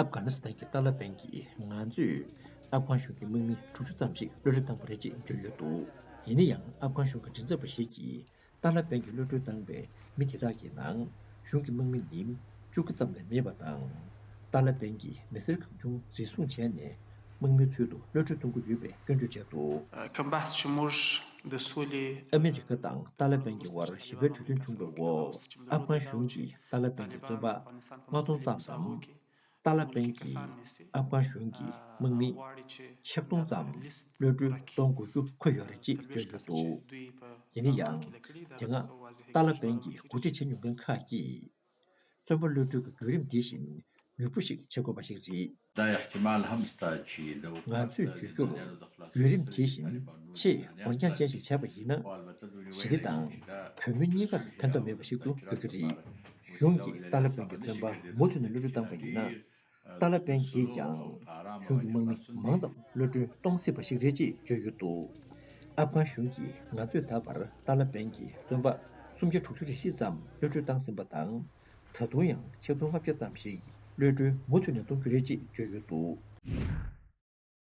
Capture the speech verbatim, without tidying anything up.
ཨབ་གྷ་ནི་སི་ཐན་གྱི་ཏཱ་ལ་བན་གྱིས་ང་ཚོས་ཨབ་གྷན་གཞུང་གི་དམག་མི་དྲུག་ཅུ་ཙམ་ཞིག་གློད་གྲོལ་བཏང་པ་རེད་ཅེས་བརྗོད་ཡོད་འདུག་ཡིན་ན་ཡང་ཨབ་གྷན་གཞུང་གི་མགྲིན་ཚབ་པ་ཞིག་གིས་ཏཱ་ལ་བན་གྱིས་གློད་གྲོལ་བཏང་པའི་མི་དེ་དག་གི་ནང་གཞུང་གི་དམག་མི་ནི་བཅུ་དགུ་ཙམ་ལས་མེད་པ་དང་། ཏཱ་ལ་བན་གྱིས་མི་སེར་གང་བྱུང་འཛིན་བཟུང་བྱས་ནས་དམག་མིའི་ཚུལ་དུ་གློད་གྲོལ་གཏོང་གི་ཡོད་པའི་སྐྱོན་བརྗོད་བྱས་འདུག Combates Timor de Suli ཨ་མི་རི་ཀ་དང་ཏཱ་ལ་བན་གྱི་དབར་ཞི་བའི་གྲོས་མཐུན་བྱུང་བའི་འོག་ཨབ་གྷན་གཞུང་གིས་ཏཱ་ལ་བན་གྱི་བཙོན་པ་ལྔ་སྟོང་ཙམ་དང་། ཏཱ་ལ་བན་གྱིས་ཨབ་གྷན་གཞུང་གི་དམག་མི་ཆིག་སྟོང་ཙམ་གློད་གྲོལ་གཏོང་དགོས་རྒྱུ་འཁོད་ཡོད་རེད་ཅེས་བརྗོད་ཡོད་འདུག་ཡིན་ན་ཡང་། དེ་སྔ་ཏཱ་ལ་བན་གྱི་འགོ་ཁྲིད་བྱེད་མྱོང་མཁན་ཁག་གིས། བཙོན་པ་གློད་གྲོལ་གྱི་བརྒྱུད་རིམ་དེ་བཞིན་མྱུར་པོ་ཞིག་བྱེད་དགོས་པ་ཞིག་རེད། ང་ཚོས་བརྗོད་རྒྱུར། བརྒྱུད་རིམ་དེ་བཞིན་ཆེས་འོན་རྐྱང་ཅན་ཞིག་བྱས་པ་ཡིན་ན། ཞི་བདེ་དང་གྲོས་མོལ་གཉིས་ཀར་ཕན་ཐོགས་མེད་པ་ཞིག་ཏུ་འགྱུར་རྒྱུ་རེད། གཞུང་གིས་ཏཱ་ལ་བན་གྱི་བཙོན་པ་མུ་མཐུད་ནས་གློད་གྲོལ་བཏང་པ་ཡིན་ན། ཏཱ་ལ་བན་གྱིས་ཀྱང་གཞུང་གི་དམག་མི་མང་ཙམ་གློད་གྲོལ་གཏོང་སྲིད་པ་ཞིག་རེད་ཅེས་བརྗོད་ཡོད་འདུག་ཨབ་གྷན་གཞུང་གིས་ང་ཚོས་ད་བར་ཏཱ་ལ་བན་གྱི་བཙོན་པ་སུམ་བརྒྱ་དྲུག་ཅུ་རེ་བཞི་ཙམ་གློད་གྲོལ་བཏང་ཟིན་པ་དང་། ད་དུང་ཡང་ཆིག་སྟོང་ལྔ་བརྒྱ་ཙམ་ཞིག་གློད་གྲོལ་མུ་མཐུད་ནས་གཏོང་རྒྱུ་རེད་ཅེས་བརྗོད་ཡོད་འདུག